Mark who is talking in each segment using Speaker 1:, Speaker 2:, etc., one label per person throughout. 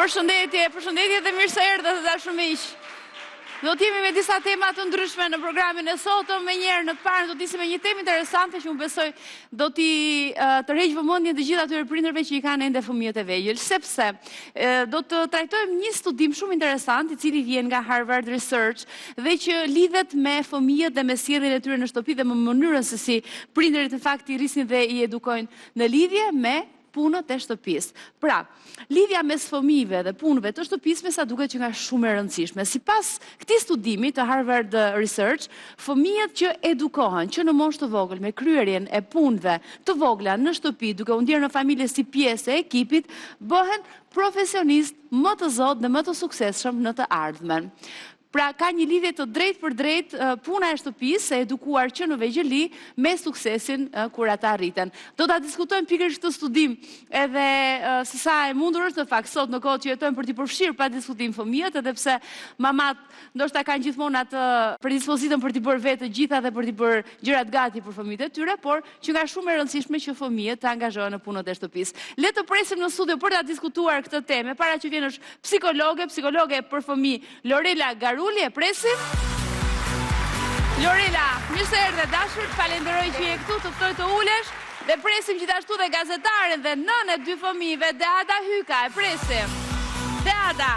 Speaker 1: Përshëndetje, përshëndetje dhe mirë se erdhët të dashur miq. Do të jemi me disa tema të ndryshme në programin e sotëm. Menjëherë në të parën do të nisim me një temë interesante që unë besoj do t'i tërheqë vëmendjen të gjithë atyre prindërve që i kanë ende fëmijët e vegjël, sepse do të trajtojmë një studim shumë interesant i cili vjen nga Harvard Research dhe që lidhet me fëmijët dhe me sjelljen e tyre në shtëpi dhe me mënyrën se si prindërit në fakt i rrisin dhe i edukojnë në lidhje me punët e shtëpisë. Pra, lidhja mes fëmijëve dhe punëve të shtëpisë me sa duket qenka shumë e rëndësishme. Sipas këtij studimi të Harvard Research, fëmijët që edukohen që në moshë të vogël me kryerjen e punëve të vogla në shtëpi, duke u ndjerë në familje si pjesë e ekipit, bëhen profesionistë më të zotë dhe më të suksesshëm në të ardhmen. Pra ka një lidhje të drejtpërdrejtë puna e shtëpisë e edukuar që në vegjëli me suksesin kur ata rriten. Do ta diskutojmë pikërisht këtë studim edhe se sa e mundur është në fakt sot në kohët që jetojmë për t'i përfshirë pa diskutim fëmijët edhe pse mamat ndoshta kanë gjithmonë atë predispozitën për t'i bërë vetë të gjitha dhe për t'i bërë gjërat gati për fëmijët e tyre, por qenka shumë e rëndësishme që fëmijët të angazhohen në punët e shtëpisë. Le të presim në studio për ta diskutuar këtë temë. E para që vjen është psikologe, psikologe për fëmijë Lorela Garuli, e presim. Lorela, mirë se erdhe dashur, të falenderoj që je këtu, të ftoj të ulesh dhe presim gjithashtu dhe gazetaren dhe nënë e dy fëmijëve, Deada Hyka, e presim. Deada,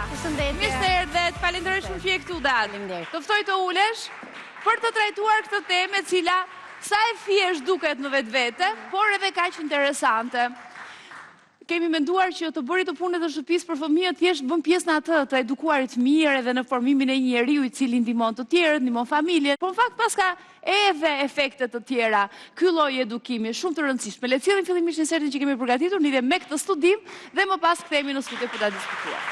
Speaker 1: mirë se erdhe, të falenderoj shumë që je këtu, Deada. Të ftoj të ulesh për të trajtuar këtë temë e cila sa e thjeshtë duket në vetvete, por edhe kaq interesante. Kemi menduar që të bërit të punët e shtëpisë për fëmijët thjesht bën pjesë në atë të edukuarit mirë edhe në formimin e një njeriu i cili ndihmon të tjerët, ndihmon familjen, por në fakt paska edhe efekte të tjera ky lloj edukimi shumë të rëndësishme. Le të sjellim fillimisht insertin që kemi përgatitur në lidhje me këtë studim dhe më pas kthehemi në studio për ta diskutuar.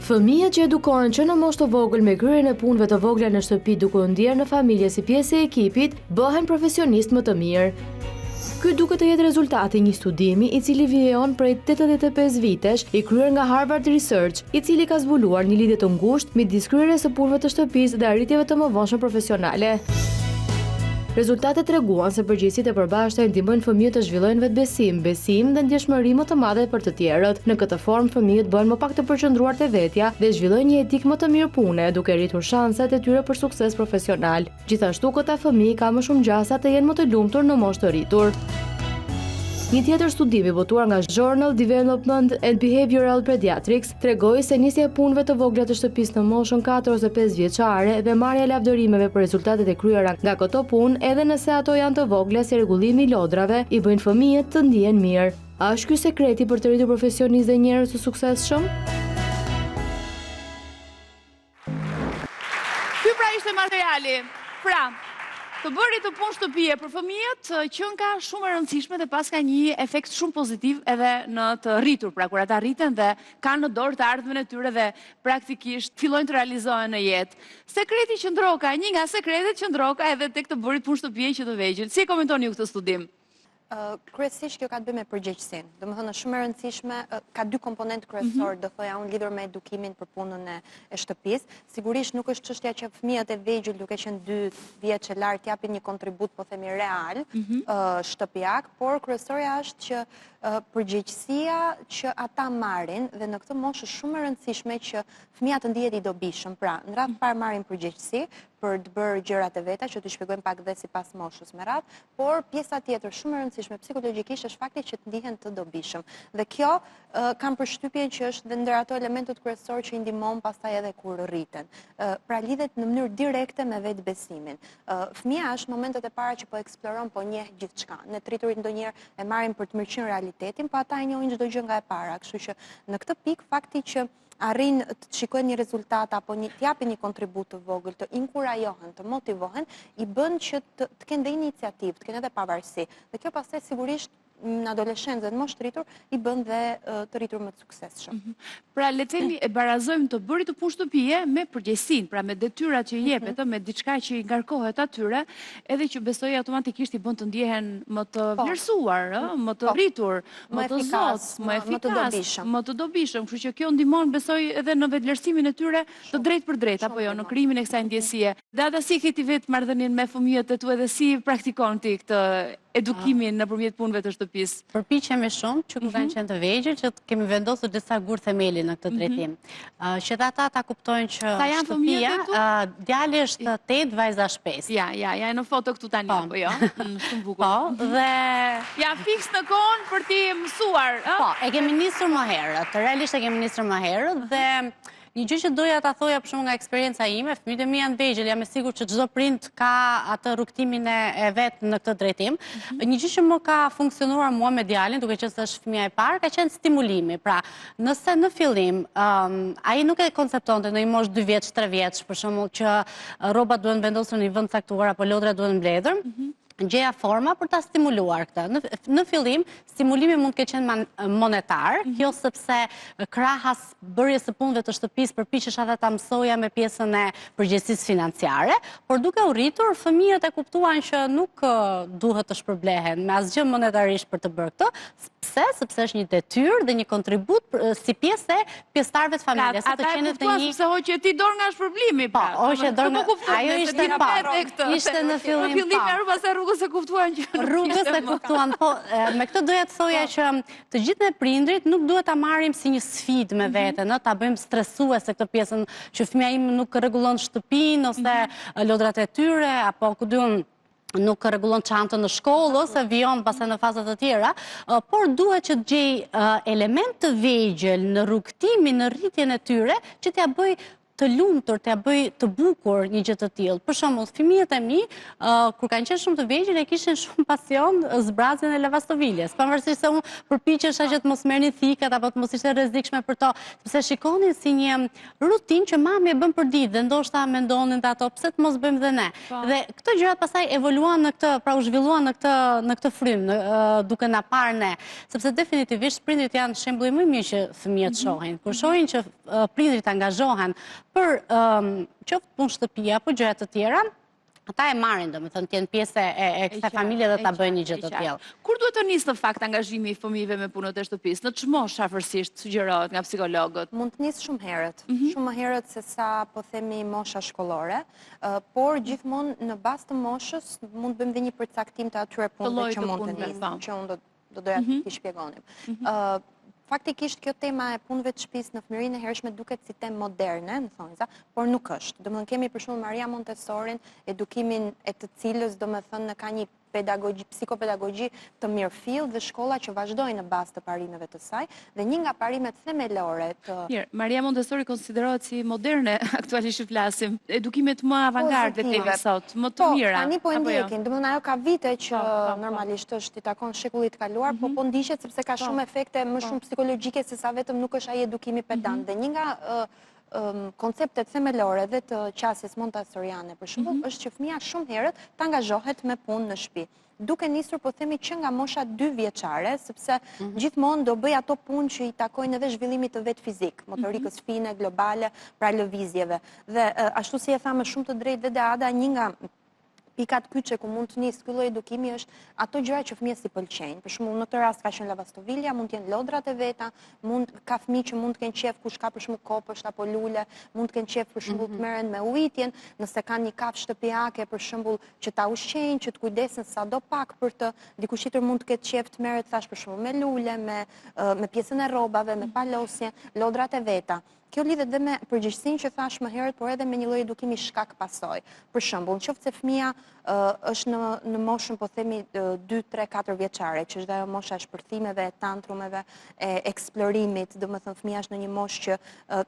Speaker 2: Fëmijët që edukohen që në moshë të vogël me kryerjen e punëve të vogla në shtëpi duke u ndjerë në familje si pjesë e ekipit, bëhen profesionistë më të mirë. Ky duket të jetë rezultati i një studimi i cili vijon prej 85 vitesh, i kryer nga Harvard Research, i cili ka zbuluar një lidhje të ngushtë midis kryerjes së punëve të shtëpisë dhe arritjeve të mëvonshme profesionale. Rezultatet treguan se përgjegjësitë e përbashkëta i ndihmojnë fëmijët të zhvillojnë vetëbesim, besim dhe ndjeshmëri më të madhe për të tjerët. Në këtë formë, fëmijët bëhen më pak të përqendruar te vetja dhe zhvillojnë një etikë më të mirë pune, duke rritur shanset e tyre për sukses profesional. Gjithashtu, këta fëmijë ka më shumë gjasa të jenë më të lumtur në moshë të rritur. Një tjetër studim i botuar nga Journal Development and Behavioral Pediatrics tregoi se nisja e punëve të vogla të shtëpisë në moshën 4 ose 5 vjeçare dhe marrja e lavdërimeve për rezultatet e kryera nga këto punë, edhe nëse ato janë të vogla si rregullimi i lodrave, i bëjnë fëmijët të ndihen mirë. A është ky sekreti për të rritur profesionistë dhe njerëz të suksesshëm?
Speaker 1: Ky pra ishte materiali. Pra, të bërit të punë shtëpie për fëmijët qenka shumë e rëndësishme dhe paska një efekt shumë pozitiv edhe në të rritur, pra kur ata rriten dhe kanë në dorë të ardhmen e tyre dhe praktikisht fillojnë të realizohen në jetë. Sekreti qëndroka, një nga sekretet qëndroka edhe tek të bërit punë shtëpie që të vegjël. Si e komentoni ju këtë studim?
Speaker 3: Kryesisht kjo ka të bëjë me përgjegjësinë. Domethënë është shumë e rëndësishme, ka dy komponentë kryesorë, mhm. do thoja unë lidhur me edukimin për punën e, e shtëpisë. Sigurisht nuk është çështja që fëmijët e vegjël duke qenë 2 vjeç e lart japin një kontribut, po themi real, mm shtëpiak, por kryesorja është që përgjegjësia që ata marrin dhe në këtë moshë është shumë e rëndësishme që fëmija të ndihet i dobishëm. Pra, në radhë të parë marrin përgjegjësi për të bërë gjërat e veta, që t'i shpjegojmë pak dhe sipas moshës me radhë, por pjesa tjetër shumë e rëndësishme psikologjikisht është fakti që të ndihen të dobishëm. Dhe kjo kam përshtypjen që është dhe ndër ato elementët kryesorë që i ndihmon pastaj edhe kur rriten. Pra lidhet në mënyrë direkte me vetëbesimin. Fëmija është në momentet e para që po eksploron, po njeh gjithçka. Ne të rriturit ndonjëherë e marrim për të mirëqenë realitetin, po ata e njohin çdo gjë nga e para, kështu që në këtë pikë fakti që arrijnë të shikojnë një rezultat apo një, të japin një kontribut të vogël, të inkurajohen, të motivohen, i bën që të, të kenë dhe iniciativë, të kenë edhe pavarësi. Dhe kjo pastaj sigurisht në adoleshencë dhe në moshë të rritur, i bën dhe të rritur më të suksesshëm.
Speaker 1: Mhm. Pra, le të themi e barazojmë të bërit të punë shtëpie me përgjegjësinë, pra me detyrat që i mhm. jepet, me diçka që i ngarkohet atyre, edhe që besoj automatikisht i bën të ndjehen më të po. vlerësuar, më të po. rritur, më të zotë, më efikas, më të dobishëm, kështu që kjo ndihmon besoj edhe në vetëvlerësimin e tyre të drejtpërdrejtë apo jo, në krijimin e kësaj ndjesie. Dada si e ke ti vetë marrëdhënien me fëmijët e tu edhe si praktikon ti këtë? Edukimin nëpërmjet punëve të
Speaker 4: shtëpisë. Përpiqemi shumë që kur kanë mhm. qenë të vegjël që kemi vendosur disa gurë themeli në këtë mhm. drejtim. Që dhe ata ta kuptojnë që shtëpia, djali është 8, vajza është
Speaker 1: 5. Ja, ja, ja, në foto këtu tani, po, po jo, mm, shumë bukur.
Speaker 4: Po, dhe...
Speaker 1: Ja, fiks në kohën për t'i mësuar.
Speaker 4: Po, e kemi nisur më herët, realisht e kemi nisur më herët dhe Një gjë që doja ta thoja për shembull nga eksperienca ime, fëmijët e mi janë të vegjël, jam e sigurt që çdo prind ka atë rrugëtimin e vet në këtë drejtim. Mhm. Një gjë që më ka funksionuar mua me djalin, duke qenë se është fëmija i parë, ka qenë stimulimi. Pra, nëse në fillim ai nuk e konceptonte në një moshë 2 vjeç, 3 vjeç, për shembull që rrobat duhen vendosur në një vend të caktuar apo lodrat duhen mbledhur, mhm. gjeja forma për ta stimuluar këtë. Në fillim, stimulimi mund të ketë qenë monetar, mhm. kjo sepse krahas bërjes së punëve të shtëpisë përpiqesha dhe ta mësoja me pjesën e përgjegjësisë financiare, por duke u rritur, fëmijët e kuptuan që nuk duhet të shpërblehen me asgjë monetarisht për të bërë këtë. Pse? Sepse është një detyrë dhe një kontribut si pjesë e pjesëtarëve të familjes.
Speaker 1: Pra, ata e kuptuan sepse hoqe ti dorë nga shpërblimi,
Speaker 4: po, pra. Hoqe dorë nga... Ajo ishte pa, ishte në fillim
Speaker 1: pa. Në fillim e pastaj rrugës e kuptuan që
Speaker 4: Rrugës e kuptuan, po, me këtë doja të thoja po. që Të gjithë ne prindërit nuk duhet ta marrim si një sfidë me mhm. veten, ë, ta bëjmë stresuese këtë pjesën që fëmija im nuk rregullon shtëpinë ose mhm. lodrat e tyre apo ku di unë nuk rregullon çantën në shkollë ose vijon pastaj në faza të tjera, por duhet që të gjej element të vegjël në rrugëtimin, në rritjen e tyre, që t'ia bëj të lumtur, t'ia bëj të bukur një gjë të tillë. Për shembull, fëmijët e mi, kur kanë qenë shumë të vegjël, e kishin shumë pasion zbrazjen e lavastoviljes. Pavarësisht se unë përpiqesha që të mos merrnin thikat apo të mos ishte e rrezikshme për to, sepse shikonin si një rutinë që mami e bën për ditë dhe ndoshta mendonin dhe ato pse të mos bëjmë dhe ne. Po. Dhe këto gjërat pastaj evoluan në këtë, pra u zhvilluan në këtë në këtë frymë, duke na parë ne, sepse definitivisht prindërit janë shembulli më i mirë që fëmijët mhm. shohin. Kur shohin që prindërit angazhohen për qoftë punë shtëpie apo gjëra të tjera, ata e marrin, domethënë, të jenë pjesë e, e kësaj familje dhe ta bëjnë një gjë të tillë.
Speaker 1: Kur duhet të nisë në fakt angazhimi i fëmijëve me punët e shtëpisë? Në ç'moshë afërsisht sugjerohet nga psikologët?
Speaker 3: Mund të nisë shumë herët, mhm. shumë më herët se sa po themi mosha shkollore, por gjithmonë në bazë të moshës mund të bëjmë dhe një përcaktim të atyre punëve që mund të nisë, po. që unë do do doja mhm. t'i shpjegonim. Mhm. Faktikisht kjo tema e punëve të shtëpisë në fëmijërinë e hershme duket si temë moderne, në thonjza, por nuk është. Domethënë kemi për shembull Maria Montessorin, edukimin e të cilës domethënë ka një pedagogji, psikopedagogji të mirëfilltë dhe shkolla që vazhdojnë në bazë të parimeve të saj dhe një nga parimet themelore
Speaker 1: të Mirë, Maria Montessori konsiderohet si moderne aktualisht që flasim. Edukimet më avangarde kemi sot, më të
Speaker 3: po,
Speaker 1: mira.
Speaker 3: Po, tani po e jo? ndjekin, domethënë ajo ka vite që po, po, normalisht është i takon shekullit të kaluar, po mhm. po ndiqet sepse ka shumë efekte më shumë psikologjike se sa vetëm nuk është ai edukimi pedant. Mhm. Dhe një nga konceptet themelore dhe të qasjes montessoriane për shembull, mhm. është që fëmija shumë herët të angazhohet me punë në shtëpi. Duke nisur po themi që nga mosha dy vjeçare, sepse mhm. gjithmonë do bëj ato punë që i takojnë edhe zhvillimit të vet fizik, mhm. motorikës fine, globale, pra lëvizjeve. Dhe ashtu si e tha me shumë të drejtë dhe Deada, një nga pikat kyçe ku mund të nisë ky lloj edukimi është ato gjëra që fëmijës i pëlqejnë. Për shembull, në këtë rast ka qenë lavastovilja, mund të jenë lodrat e veta, mund ka fëmijë që mund të kenë qejf kush ka për shembull kopësht apo lule, mund të kenë qejf për shembull të mhm. merren me ujitjen, nëse kanë një kafshë shtëpiake për shembull që ta ushqejnë, që të kujdesen sado pak për të, dikush tjetër mund të ketë qejf të merret thashë për shembull me lule, me me pjesën e rrobave, me palosje, lodrat e veta. Kjo lidhet dhe me përgjegjësinë që thashë më herët, por edhe me një lloj edukimi shkak pasojë. Për shembull, në qoftë se fëmija është në në moshën po themi 2, 3, 4 vjeçare, që është ajo mosha e shpërthimeve, e tantrumeve, e eksplorimit, domethënë fëmija është në një moshë që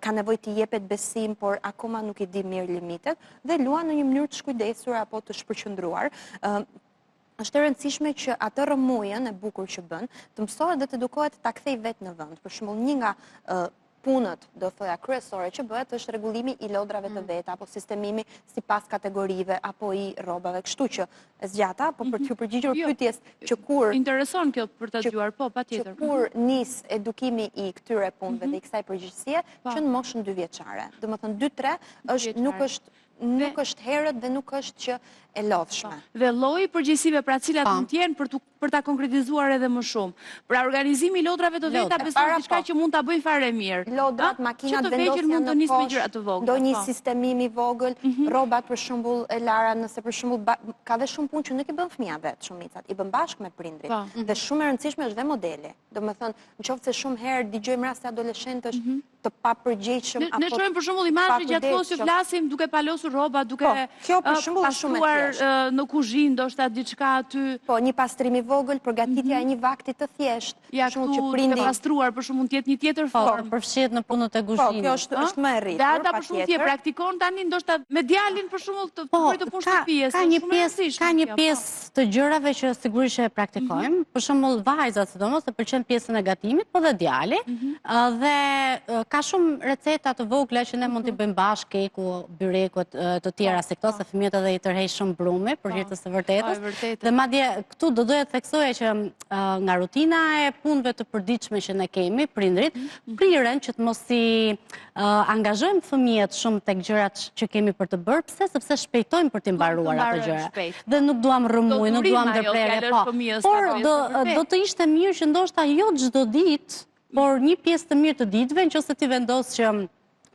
Speaker 3: ka nevojë t'i jepet besim, por akoma nuk i di mirë limitet dhe luan në një mënyrë të shkujdesur apo të shpërqendruar. Është e rëndësishme që atë rrëmujën e bukur që bën, të mësohet dhe të edukohet ta kthejë vetë në vend. Për shembull, një nga punët, do thoja, kryesore që bëhet është rregullimi i lodrave të mm. veta apo sistemimi sipas kategorive apo i rrobave. Kështu që e zgjata, po për mhm. t'iu përgjigjur jo, pyetjes që
Speaker 1: kur intereson kjo për ta dëgjuar, po patjetër.
Speaker 3: Që kur mhm. nis edukimi i këtyre punëve mhm. dhe i kësaj përgjegjësie, po. që në moshën 2 vjeçare. Domethënë 2-3 është nuk është. Nuk është herët dhe nuk është që e lodhshme.
Speaker 1: Po. Dhe lloji i përgjegjësive pra cilat mund të jenë për të për ta konkretizuar edhe më shumë. Pra organizimi i lodrave të veta besoj është diçka po. që mund ta bëjnë fare mirë.
Speaker 3: Lodrat, makinat, vendosja në kosh, ndonjë po. sistemim i vogël, mhm. rrobat për shembull e lara, nëse për shembull ka dhe shumë punë që nuk i bën fëmija vetë shumicat, i bën bashkë me prindrit. Po. Dhe shumë e rëndësishme është dhe modeli. Domethënë, në qoftë se shumë herë dëgjojmë raste adoleshentësh mhm. të papërgjegjshëm apo
Speaker 1: Ne shohim për shembull imazhe gjatë kohës që flasim duke palosur rroba, duke po,
Speaker 3: kjo për shembull është shumë e
Speaker 1: thjeshtë. Në kuzhinë ndoshta diçka aty.
Speaker 3: Po, një pastrim i vogël, përgatitja e mhm. një vakti të thjeshtë,
Speaker 1: ja, për shembull që prindi duke pastruar për shembull mund të jetë një tjetër
Speaker 4: po, formë. Po, përfshihet në punët e
Speaker 3: kuzhinës. Po, kjo është është më e rritur.
Speaker 1: Dhe ata për shembull ti e praktikon tani ndoshta me djalin për shembull të po, bëjë të punë shtëpie,
Speaker 4: ka një pjesë, ka një pjesë të gjërave që sigurisht që e praktikojmë, mhm. për shembull vajzat sidomos e pëlqen pjesën e gatimit, po dhe djali, mhm. dhe ka shumë receta të vogla që ne mund t'i mhm. bëjmë bashkë, keku, byreku të tjera po, si këto, po. se fëmijët edhe i tërheq shumë brumi, për hir të së vërtetës. Dhe madje këtu do doja të theksoja që nga rutina e punëve të përditshme që ne kemi, prindërit, priren që të mos i angazhojmë fëmijët shumë tek gjërat që kemi për të bërë, pse? Sepse shpejtojmë për t'i mbaruar ato gjëra. Dhe nuk duam rrëmujë, nuk duam ndërprerje, po. Por do të ishte mirë që ndoshta jo çdo ditë, por një pjesë të mirë të ditëve, në qoftë se ti vendos që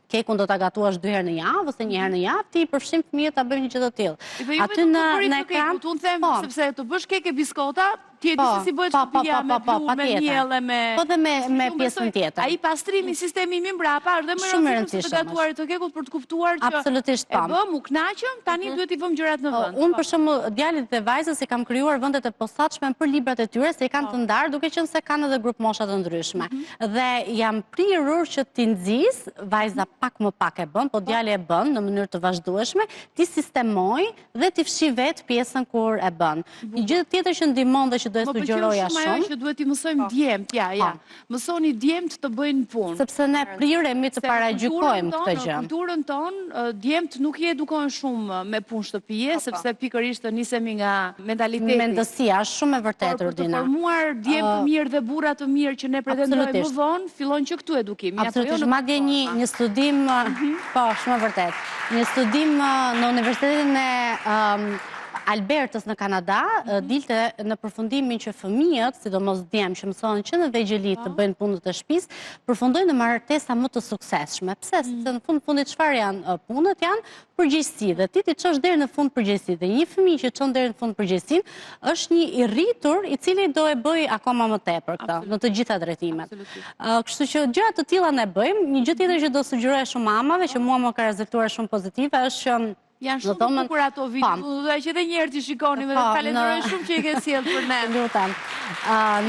Speaker 4: kekun do ta gatuash dy herë në javë ose një herë në javë, ti i përfshin fëmijët ta bëjnë një gjë të
Speaker 1: tillë. Jo Aty në në ekran, unë them po. sepse të bësh kek e biskota, Ti e di se si bëhet po, po, shtëpia me pluhur, me miell e
Speaker 4: me... Po dhe me, me pjesën tjetër.
Speaker 1: Ai pastrimi, sistemimi mbrapa, është dhe më i rëndësishëm se të gatuarit të kekut për të kuptuar që
Speaker 4: Absolutisht,
Speaker 1: e bëmë, u kënaqëm, tani mhm. duhet t'i vëmë gjërat në vend.
Speaker 4: Unë për shembull, djalit dhe vajzës i kam krijuar vendet e posaçme për librat e tyre, se i kanë të ndarë, duke qenë se kanë edhe grupmosha të ndryshme. Mhm. Dhe jam prirur që t'i nxis, vajza pak më pak e bën, po djali e bën në mënyrë të vazhdueshme, t'i sistemoj dhe t'i fshijë vetë pjesën kur e bën. Një gjë tjetër që ndihmon dhe që do e sugjeroja
Speaker 1: shumë. Më pëlqen shumë ajo që duhet t'i mësojmë po. djemtë, ja, ja. Po. Mësoni djemtë të bëjnë
Speaker 4: punë. Sepse ne priremi të paragjykojmë këtë
Speaker 1: gjë. Në kulturën tonë, djemtë nuk i edukojnë shumë me punë shtëpie, po, sepse pikërisht të nisemi nga mentaliteti.
Speaker 4: Mendësia, është shumë e vërtetë,
Speaker 1: Rudina. Por për të formuar djem të mirë dhe burra të mirë që ne pretendojmë më vonë, fillon që këtu edukimi.
Speaker 4: Jo Absolutisht, madje një studim, mhm. po, shumë e vërtetë. Një studim në Universitetin e Albertës në Kanada, mhm. dilte në përfundimin që fëmijët, sidomos djem që mësohen që në vegjëli të po. bëjnë punët e shtëpisë, përfundojnë në martesa më të suksesshme. Pse? Mm. Sepse në fund fundit çfarë janë punët? Janë përgjegjësi dhe ti t'i çosh deri në fund përgjegjësitë. Dhe një fëmijë që çon deri në fund përgjegjësinë është një i rritur i cili do e bëjë akoma më tepër këtë në të gjitha drejtimet. Kështu që gjëra të tilla ne bëjmë. Një gjë tjetër që do sugjeroja shumë mamave, që mua më ka rezultuar shumë pozitive, është
Speaker 1: që Janë shumë të bukura ato video, do doja që edhe një herë t'i shikonim dhe të falenderoj shumë që i ke sjellë për ne.
Speaker 4: Lutem.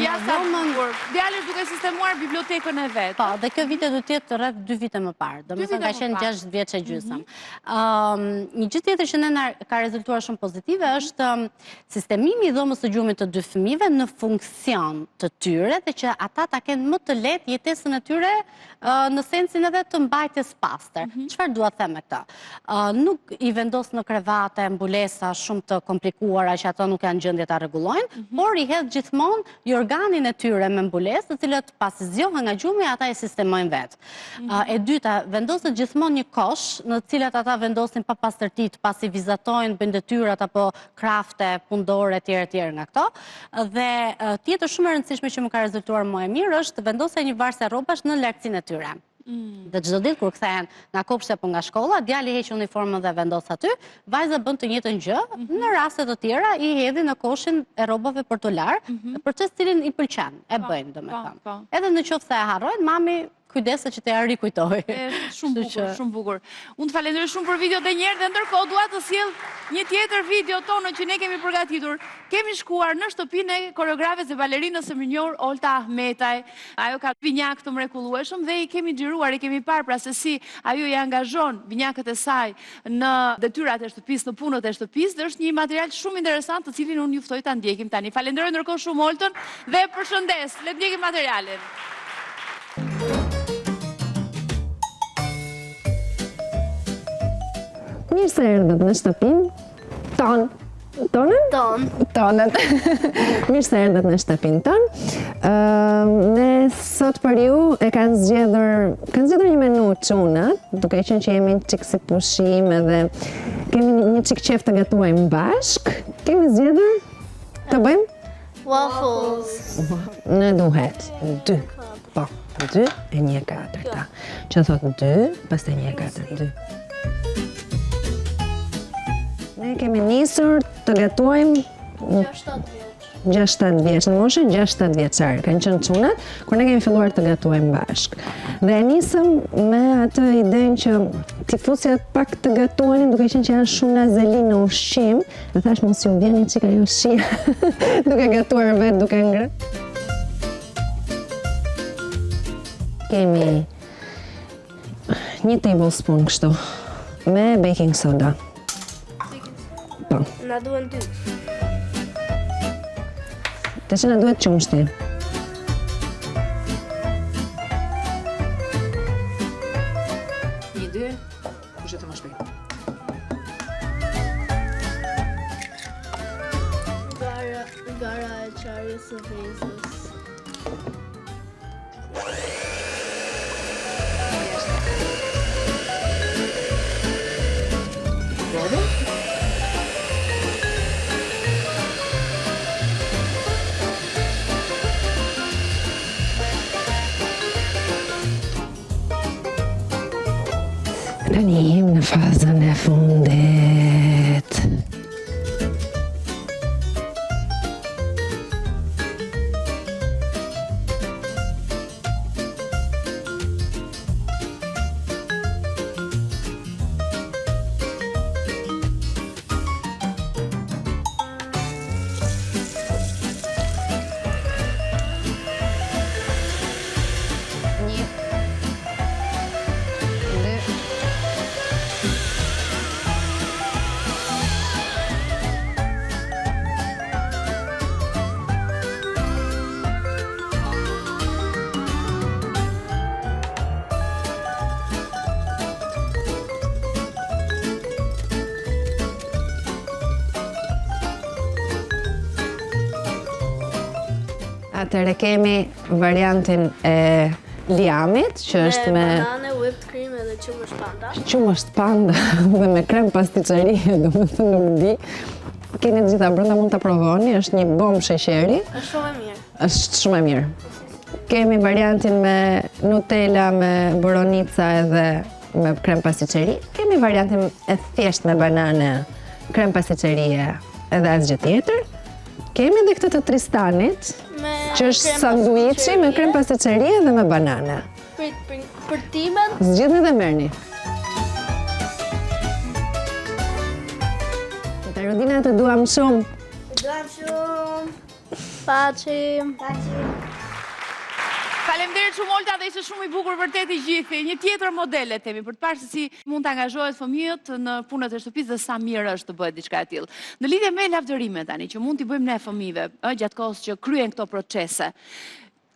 Speaker 1: Ja sa bukur. Djali është duke sistemuar bibliotekën e
Speaker 4: vet. Po, dhe kjo video do të jetë rreth 2 vite më parë. Domethënë ka qenë 6 vjeç e gjysmë. Mhm. Një gjë tjetër që ne na ka rezultuar shumë pozitive është sistemimi i dhomës së gjumit të dy fëmijëve në funksion të tyre dhe që ata ta kenë më të lehtë jetesën e tyre në sensin edhe të mbajtjes pastër. Mhm. Çfarë dua të them me këtë? Nuk i vendos në krevate mbulesa shumë të komplikuara që ato nuk janë gjendje ta rregullojnë, mhm. por i hedh gjithmonë jorganin e tyre me mbulesë, të cilët pasi zgjohen nga gjumi ata i sistemojnë vetë. Mhm. E dyta, vendoset gjithmonë një kosh në të cilat ata vendosin papastërtitë pasi vizatojnë, bëjnë detyrat apo krafte, punëdore etj etj nga këto. Dhe tjetër shumë e rëndësishme që më ka rezultuar më e mirë është vendosja e një varëse rrobash në lartësinë e tyre. Mm. Dhe çdo ditë kur kthehen nga kopshti apo nga shkolla, djali heq uniformën dhe vendos aty, vajza bën të njëjtën gjë, mhm. në raste të tjera i hedhin në koshin e rrobave për t'u larë, mhm. proces të cilin i pëlqen, e po, bëjnë, domethënë. Po, po. Edhe në qoftë se e harrojnë, mami kujdeset që t'ia rikujtojë.
Speaker 1: Shumë bukur, shumë bukur. Unë të falenderoj shumë për videot dhe njëherë dhe ndërkohë dua të sjell një tjetër video tonën që ne kemi përgatitur. Kemi shkuar në shtëpinë e koreografes dhe balerinës së mirënjohur Olta Ahmetaj. Ajo ka binjakë të mrekullueshëm dhe i kemi xhiruar, i kemi parë pra se si ajo i angazhon binjakët e saj në detyrat e shtëpisë, në punët e shtëpisë dhe është një material shumë interesant të cilin unë ju ftoj ta ndjekim tani. Falenderoj ndërkohë shumë Oltën dhe e përshëndes. Le të ndjekim materialin.
Speaker 5: Mirë se erdhët në shtëpinë tonë. Tonën?
Speaker 6: Ton.
Speaker 5: Tonën. Mirë se erdhët në shtëpinë tonë. Ne sot për ju e kanë zgjedhur, kanë zgjedhur një menu çunat, duke qenë që jemi një çik si pushim edhe kemi një çik qejf të gatuajmë bashkë. Kemi zgjedhur të bëjmë
Speaker 6: waffles.
Speaker 5: Na duhet dy. Po, dy e një e katërta. Që thotë dy, pastaj një e katër, dy. Ne kemi nisur të gatuajmë
Speaker 6: 6-7 vjeç.
Speaker 5: 6-7 vjeç, në moshën 6-7 vjeçare, kanë qenë çunat, kur ne kemi filluar të gatuajmë bashkë. Dhe e nisëm me atë idenë që t'i fusja pak të gatuanin, duke qenë që janë shumë nazeli në ushqim, dhe thashë mos ju vjen një çik ajo shija, duke gatuar vetë, duke ngrënë. Kemi një tablespoon kështu me baking soda. Po.
Speaker 6: Na duhen dy.
Speaker 5: Tash na duhet qumështi.
Speaker 7: Një, dy, kush e të më shpejt?
Speaker 6: Gara, gara e çarjes së vezës.
Speaker 5: Tani jemi në fazën e fundit. Një, dy, Atëherë kemi variantin e liamit, që është
Speaker 6: me... banane, whipped cream edhe qumësht panda.
Speaker 5: Qumësht panda dhe me krem pastiçerie, domethënë nuk di. Keni të gjitha brenda mund ta provoni, është një bombë sheqeri.
Speaker 6: Është shumë e mirë.
Speaker 5: Është shumë e mirë. Kemi variantin me Nutella, me boronica edhe me krem pastiçerie. Kemi variantin e thjeshtë me banane, krem pastiçerie edhe asgjë tjetër. Kemi edhe këtë të Tristanit, që është sanduiçi me krem pastiçerie dhe me banane.
Speaker 6: Prit, për, për timen?
Speaker 5: Zgjidhni dhe merrni. Të Rudina të duam shumë.
Speaker 6: Të duam shumë. Paçim. Paçim.
Speaker 1: Faleminderit shumë Olta dhe ishte shumë i bukur vërtet i gjithi. Një tjetër model le të themi për të parë se si mund të angazhohet fëmijët në punët e shtëpisë dhe sa mirë është të bëhet diçka e tillë. Në lidhje me lavdërimet tani që mund t'i bëjmë ne fëmijëve, ë gjatë kohës që kryejnë këto procese.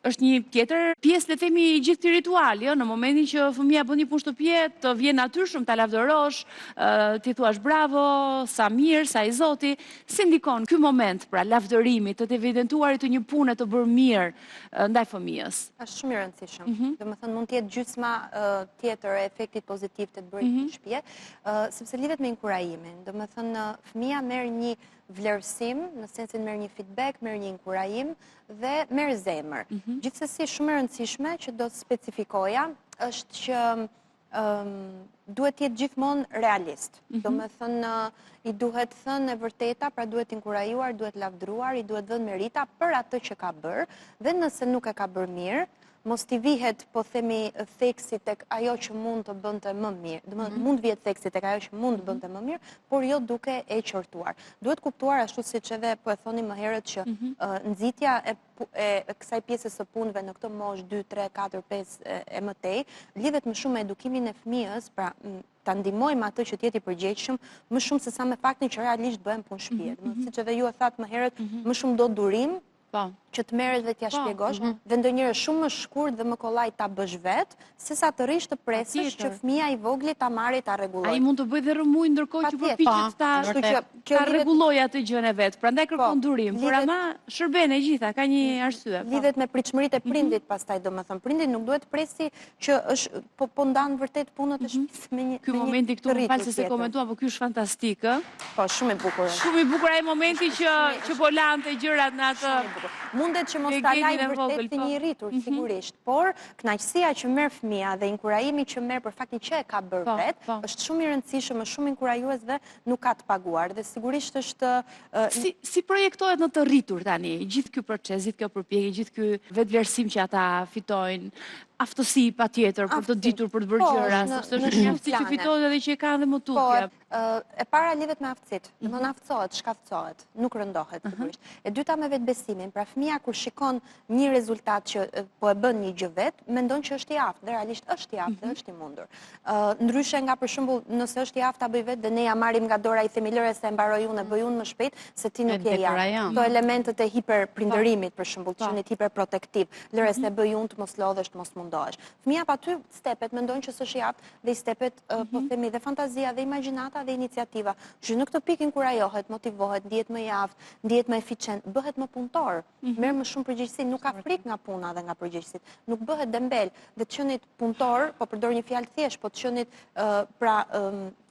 Speaker 1: Është një tjetër pjesë le të themi i gjithë këtij rituali, ë, në momentin që fëmija bën një punë shtëpie, të vjen natyrshëm ta lavdërosh, t'i thuash bravo, sa mirë, sa i zoti. Si ndikon ky moment, pra lavdërimi, të të evidentuarit të një pune të bërë mirë ndaj fëmijës?
Speaker 3: Është shumë i rëndësishëm. Mhm. Domethënë mund të jetë gjysma tjetër e efektit pozitiv të të bërit mhm. punë shtëpie, sepse lidhet me inkurajimin. Domethënë fëmija merr një vlerësim, në sensin merr një feedback, merr një inkurajim dhe merr zemër. Mhm. Gjithsesi shumë e rëndësishme që do të specifikoja është që duhet të jetë gjithmonë realist. Mm -hmm. Domethënë, i duhet thënë e vërteta, pra duhet inkurajuar, duhet lavdëruar, i duhet dhënë merita për atë që ka bërë, dhe nëse nuk e ka bërë mirë, mos t'i vihet, po themi, theksi tek ajo që mund të bënte më mirë. Domethënë, mhm. mund të vihet theksi tek ajo që mund të mhm. bënte më mirë, por jo duke e qortuar. Duhet kuptuar ashtu siç edhe po e thonim më herët që mhm. nxitja e e kësaj pjesës së punëve në këtë moshë 2, 3, 4, 5 e më tej, lidhet më shumë me edukimin e fëmijës, pra ta ndihmojmë atë që të jetë i përgjegjshëm, më shumë se sa me faktin që realisht bëhen punë shtëpie. Mm -hmm. Siç edhe ju e thatë më herët, më shumë do durim,
Speaker 1: Po.
Speaker 3: Që të merresh dhe t'ia
Speaker 1: po,
Speaker 3: shpjegosh,
Speaker 1: mhm.
Speaker 3: dhe ndonjëherë shumë më shkurt dhe më kollaj ta bësh vetë, sesa të rrish të presësh që fëmija i vogli ta marrë ta rregullojë.
Speaker 1: Ai mund të bëjë dhe rrëmujë ndërkohë që përpiqet ta ta rregullojë atë gjënë e vet. Prandaj po, kërkon durim, por ama shërben e gjitha, ka një arsye.
Speaker 3: Po. Lidhet me pritshmëritë e mhm. prindit pastaj, domethënë, prindi nuk duhet të presi që është po po ndan vërtet punët e mhm. shtëpisë me një
Speaker 1: Ky momenti këtu më fal se s'e komentuam, po ky është fantastik, ë?
Speaker 3: Po, shumë i bukur.
Speaker 1: Shumë i bukur ai momenti që që po lante gjërat në atë.
Speaker 3: Shumë i bukur. Mundet që mos ta lajë vërtet si një i rritur, mhm. sigurisht, por kënaqësia që merr fëmija dhe inkurajimi që merr për faktin që e ka bërë po, vetë, po. është shumë i rëndësishëm, është shumë inkurajues dhe nuk ka të paguar dhe sigurisht është
Speaker 1: si si projektohet në të rritur tani gjithë ky proces, gjithë kjo përpjekje, gjithë ky vetëvlerësim që ata fitojnë, aftësi patjetër për të ditur për të bërë po, gjëra, sepse është një aftësi që fitohet edhe që e ka edhe më
Speaker 3: po,
Speaker 1: tutje.
Speaker 3: E para lidhet me aftësitë, domethënë aftësohet, shkathtësohet, nuk rëndohet, mhm. sigurisht. E dyta me vetëbesimin, pra fëmija kur shikon një rezultat që po e bën një gjë vetë, mendon që është i aftë, dhe realisht është i aftë dhe mhm. është i mundur. Ndryshe nga për shembull, nëse është i aftë ta bëjë vetë dhe ne ia marrim nga dora i themi lëre se e mbaroj unë, e bëj unë më shpejt, se ti nuk je i aftë. Këto elementët e hiperprindërimit, për shembull, të qenit hiperprotektiv, lëre se e bëj unë të mos lodhesh, të mos mundohesh. Fëmija pa ty stepet, mendon që s'është i aftë dhe i stepet, po mhm. themi, dhe fantazia, dhe imagjinata, dhe iniciativa. Që në këtë pikë inkurajohet, motivohet, ndihet më i aftë, ndihet më eficient, bëhet më punëtor, mhm. merr më shumë përgjegjësi, nuk ka frikë nga puna dhe nga përgjegjësitë, nuk bëhet dembel, dhe të qenit punëtor, po përdor një fjalë thjesht, po të qenit pra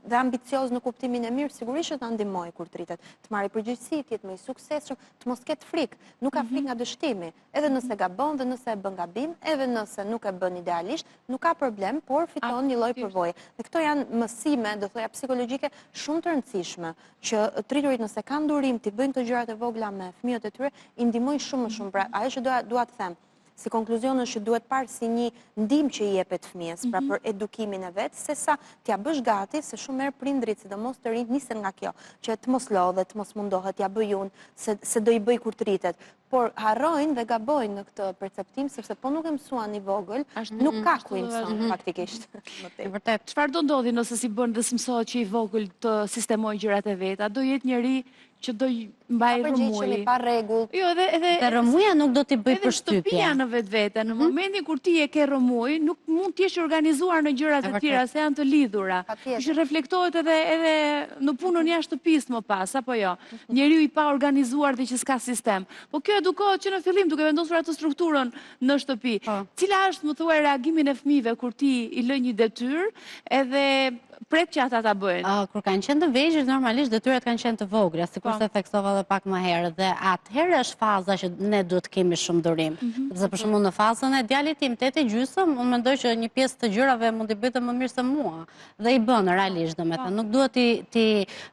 Speaker 3: dhe ambicioz në kuptimin e mirë, sigurisht që ta ndihmojë kur të rritet, të marrë përgjegjësi, të jetë më i suksesshëm, të mos ketë frikë, nuk ka mhm. frikë nga dështimi, Edhe nëse gabon dhe nëse e bën gabim, edhe nëse nuk e bën idealisht, nuk ka problem, por fiton një lloj përvoje. Dhe këto janë mësime, do thoja psikologjike, shumë të rëndësishme, që të rriturit nëse kanë durim t'i bëjnë këto gjërat e vogla me fëmijët e tyre, i ndihmojnë shumë më shumë. Pra, ajo që dua dua të them, si konkluzion është që duhet parë si një ndihmë që i jepet fëmijës, pra mhm. për edukimin e vet, sesa t'ia bësh gati, se shumë herë prindërit, sidomos të rinjtë, nisen nga kjo, që të mos lodhet, të mos mundohet, t'ia bëj unë, se, se do i bëj kur të rritet. Por harrojnë dhe gabojnë në këtë perceptim, sepse po nuk e mësuan i vogël, nuk ka ku i mëson mhm. faktikisht.
Speaker 4: Vërtet.
Speaker 1: Çfarë do ndodhi nëse s'i bën dhe s'mësohet që i vogël të sistemojë gjërat e veta? Do jetë njeri që do mbajë rrëmujë.
Speaker 3: Pa rregull.
Speaker 1: Jo, edhe edhe
Speaker 4: Dhe rrëmuja nuk do t'i bëjë përshtypje.
Speaker 1: Edhe shtëpia në vetvete, në mhm. momentin kur ti e ke rrëmujë, nuk mund të jesh i organizuar në gjërat e tjera se janë të lidhura. Që reflektohet edhe edhe në punën jashtë shtëpisë më pas, apo jo? Njeriu i paorganizuar dhe që s'ka sistem. Po kjo edukohet që në fillim duke vendosur atë strukturën në shtëpi. Po. Cila është, më thuaj, reagimin e fëmijëve kur ti i lë një detyrë edhe pret që ata ta
Speaker 4: bëjnë? Kur kanë qenë të vegjël, normalisht detyrat kanë qenë të vogla, sikurse po. theksova edhe pak më herët dhe atëherë është faza që ne duhet të kemi shumë durim. Mhm. Sepse për shembull në fazën e djalit tim 8 e gjysmë, unë mendoj që një pjesë të gjërave mund t'i bëjë dhe më mirë se mua. Dhe i bën realisht, domethënë, nuk duhet t'i t'i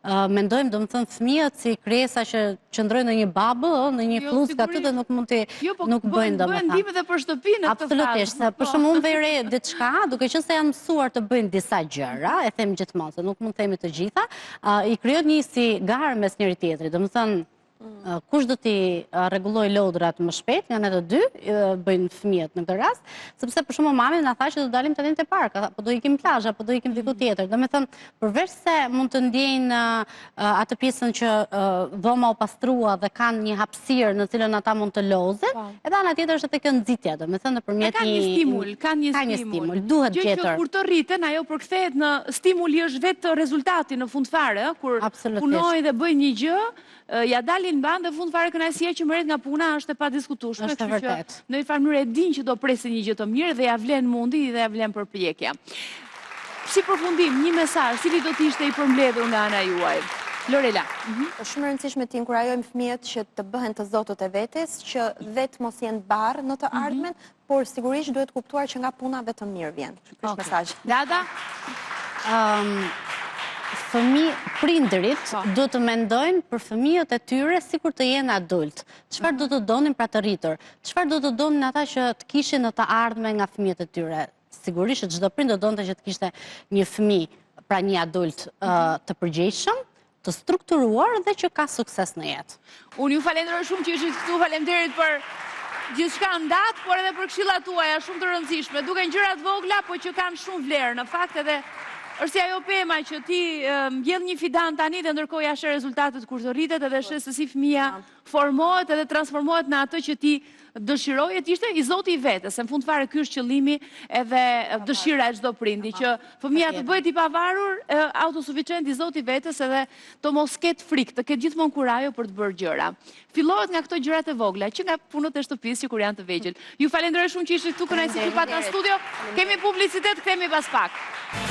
Speaker 4: mendojmë, domethënë, fëmijët si krijesa që qëndrojnë në një bubble, në një jo, flluskë aty dhe nuk mund t'i jo, po, nuk bëjnë, domethënë.
Speaker 1: Bëjnë ndihmë dhe për shtëpinë në këtë
Speaker 4: fazë. Absolutisht, se për po. shembull unë vë re diçka, duke qenë se janë mësuar të bëjnë disa gjëra, e them gjithmonë se nuk mund të themi të gjitha, i krijohet një si garë mes njëri-tjetrit, domethënë Kush do t'i rregullojë lodrat më shpejt nga ne të dy, bëjnë fëmijët në këtë rast, sepse për shembull mami na tha që do dalim tani te park, apo do ikim plazh, apo do ikim diku mm. tjetër. Domethënë, përveç se mund të ndjejnë atë pjesën që dhoma u pastrua dhe kanë një hapësirë në cilën ata mund të lozin, po. edhe ana tjetër është edhe kjo nxitja, domethënë nëpërmjet
Speaker 1: një kanë një stimul, kanë një
Speaker 4: stimul. Stimul, duhet
Speaker 1: gjetur. Gjë që kur të rriten, ajo përkthehet në stimuli është vetë rezultati në fund fare, kur punojnë dhe bëjnë një gjë, Ia dalin mbanë dhe fund fare kënaqësia që merret nga puna është e padiskutueshme, kështu që në një farë mënyre e dinë që do presin një gjë të mirë dhe ia vlen mundi dhe ia vlen përpjekja. Si përfundim, një mesazh, cili do të ishte i përmbledhur nga ana juaj? Lorela.
Speaker 3: Mhm. Është shumë e rëndësishme të inkurajojmë fëmijët që të bëhen të zotët e vetes, që vetë mos jenë barrë në të mhm. ardhmen, Por sigurisht duhet kuptuar që nga puna vetëm mirë vjen. Ky është mesazhi.
Speaker 1: Dada?
Speaker 4: Fëmi, prindërit po. duhet të mendojnë për fëmijët e tyre sikur të jenë adult. Çfarë do të donin pra të rritur? Çfarë do të donin ata që të kishin në të ardhme nga fëmijët e tyre? Sigurisht që çdo prind do donte që të kishte një fëmijë, pra një adult mhm. të përgjegjshëm, të strukturuar dhe që ka sukses në
Speaker 1: jetë. Unë ju falenderoj shumë që ishit këtu, faleminderit për gjithçka ndatë, por edhe për këshillat tuaja shumë të rëndësishme. Duken gjëra të vogla, po që kanë shumë vlerë. Në fakt edhe Është si ajo pema që ti mbjell një fidan tani dhe ndërkohë ia sheh rezultatet kur të rritet edhe sheh se si fëmija formohet edhe transformohet në atë që ti dëshiroje të ishte i zoti i vetes, se në fund fare ky është qëllimi edhe dëshira e çdo prindi që fëmija të bëhet i pavarur, autosuficient i zoti i vetes edhe të mos ketë frikë, të ketë gjithmonë kurajo për të bërë gjëra. Fillohet nga këto gjërat e vogla, që nga punët e shtëpisë që kur janë të vegjël. Ju falenderoj shumë që ishit këtu, kënaqësi që ju pata në studio. Kemi publicitet, kthehemi pas pak.